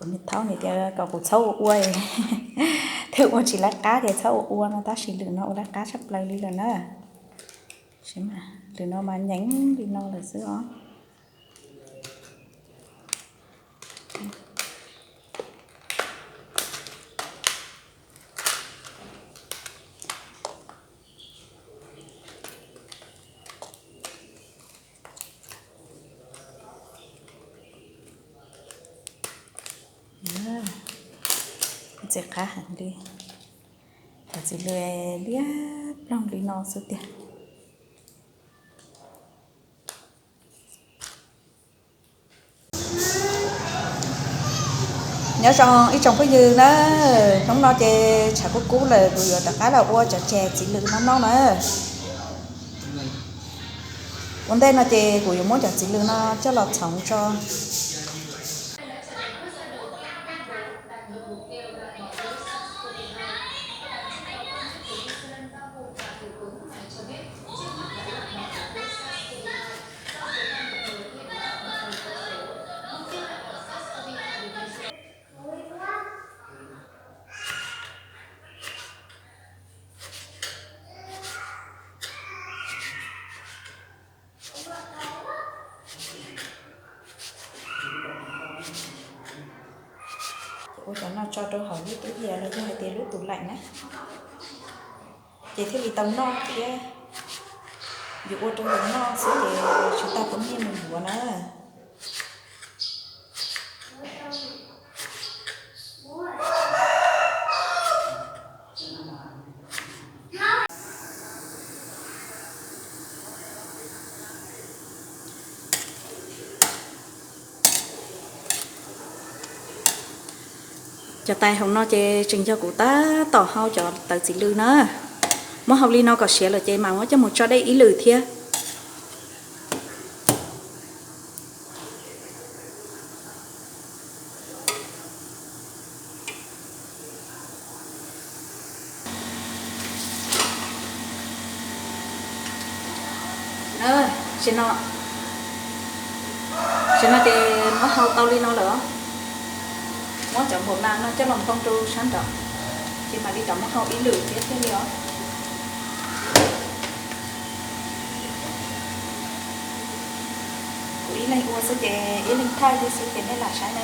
Kuv niam thaub nws tias kom kuv txhob ua ua, thiaj ua tsis lawv qab tias txhob ua ua no, tab sis lwm no ua lawv qab tshaj plaws li lawm na. Lwm no mas nyeem li no lawm xwb os. Txiv qab heev li, cov txiv lws liab ploog li no xwb tiag. Nyob zoo ib tsoom phooj ywg na, hnub no ces tshav kub kub lawm, kuv yuav rov qab los ua cov txiv lws no noj na. Ua ntej no ces kuv yuav muab cov txiv lws no coj los txhoov tso. Ua cov no tso rau hauv lub tub yas los yog hais tias lub tub laim na, ces thiaj li tau noj thiab. Yus ua rau yus noj xwb ces tsis tau pub nyiaj mus yuav na. Cov tais hauv no ces tseem yog kuv tab tom hau cov tawv txiv lws na. Muab hau li no kom siav lawm ces mam muab coj mus tso dej ib lwm thiab. Tam sim no ces muab hau tau li no lawm, muab cov npaum nas no coj los nphoo rau sab nraud, ces mam li rov muab hau ib lwm thiab thiaj li os. Kuv ib leeg ua xwb ces ib leeg thaij li xwb ces nej lam saib na.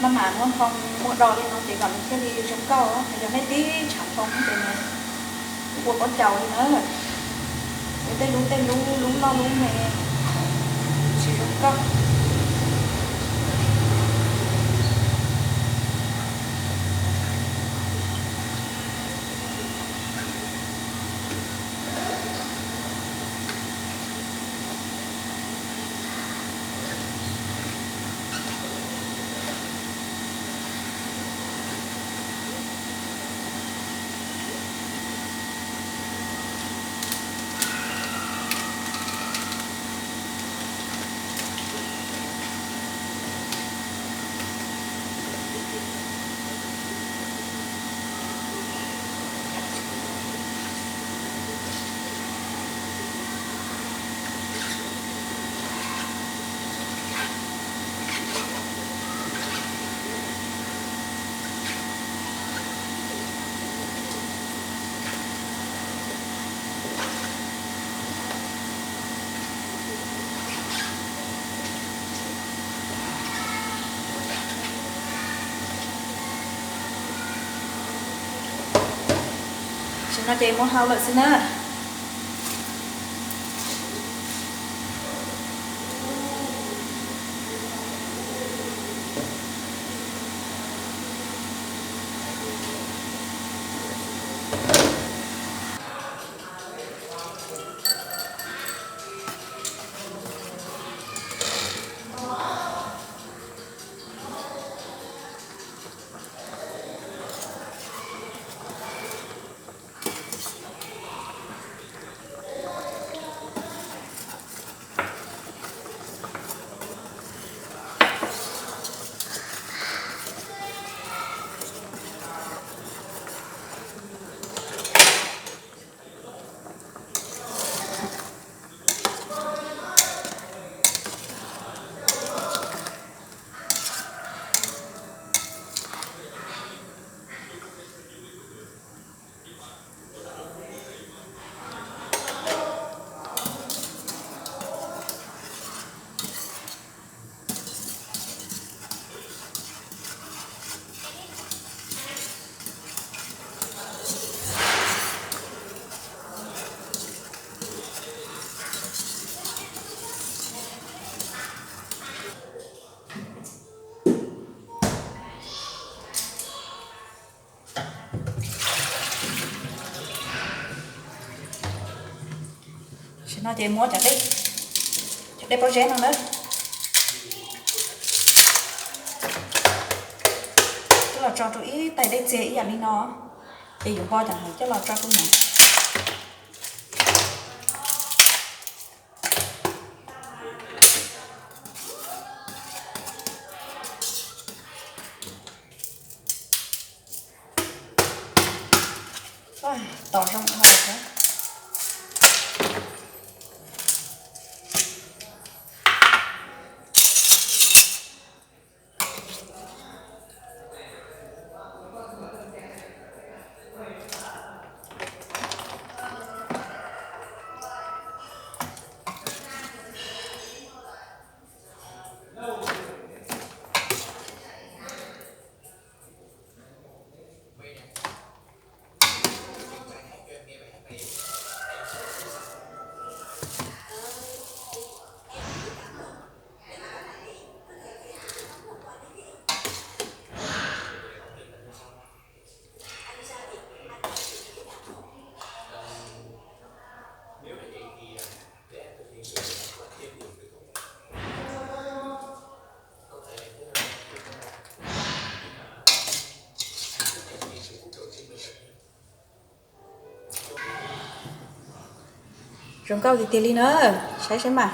Maj mam muab nphoo muab do li no ces kom nws thiaj li zoo nkauj. Yog nej tib tshav nphoo ces nws ua pob caus li na, ua tej lub tej lub lub loj lub me tsis zoo nkauj. Tam sim no ces muab hau lawm xwb na. No ces muab cov dej, cov dej pob zeb no na, coj los tso rau ib tais dej txias ib yam li no, ces yuav npo cov no coj los tso rau no. Tos zoo thiab. Zoo nkauj tiag tiag li na, saib saib mas.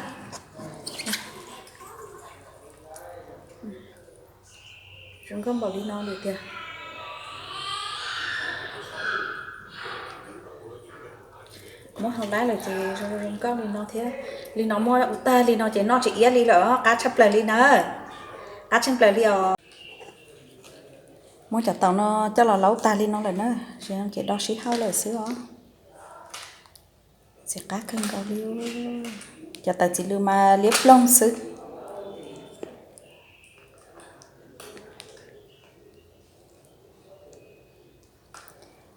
Zoo nkauj npaum li no lawm tiag. Muab hau laib lawm ces zoo zoo nkauj li no thiab. Li no muab ua tag li no ces noj tsis iab li lawm, qab tshaj plaws li na. Qab tshaj plaws li os. Muab cov taum no coj los laub tag li no lawm na, ces do sib hauj lawm xwb os. Ntxim qab kawg nkaus li. Cov tawv txiv lws mas liab ploog xwb.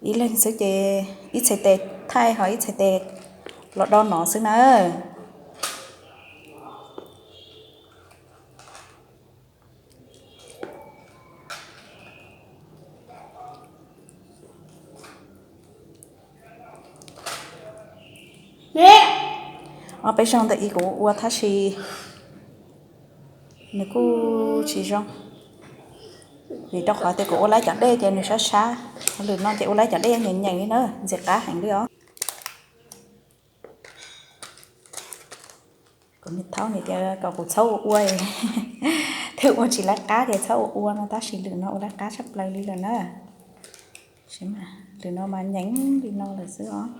Ib leeg xwb ces ib txhais tes thaij ho ib txhais tes los do no xwb na. Ob peb zaug ntawm ib kuv ua tab sis nws kuj tsis zoo, vim rau qhov tias kuv ua laib cov dej ces nws sab sab, lwm no ces ua laib cov dej nyeem nyeem li na, ntxim qab heev li os. Kuv niam thaub nws tias kom kuv txhob ua ua, thiaj ua tsis laib qab ces txhob ua ua no tab sis lwm no ua laib qab tshaj plaws li lawm na. Lwm no mas nyeem li no lawm xwb os.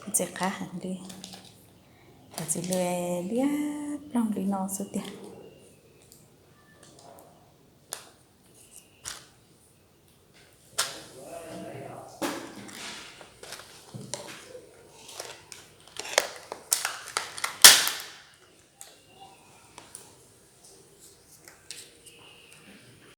Ntxim qab heev li. Cov txiv lws liab ploog li no xwb tiag.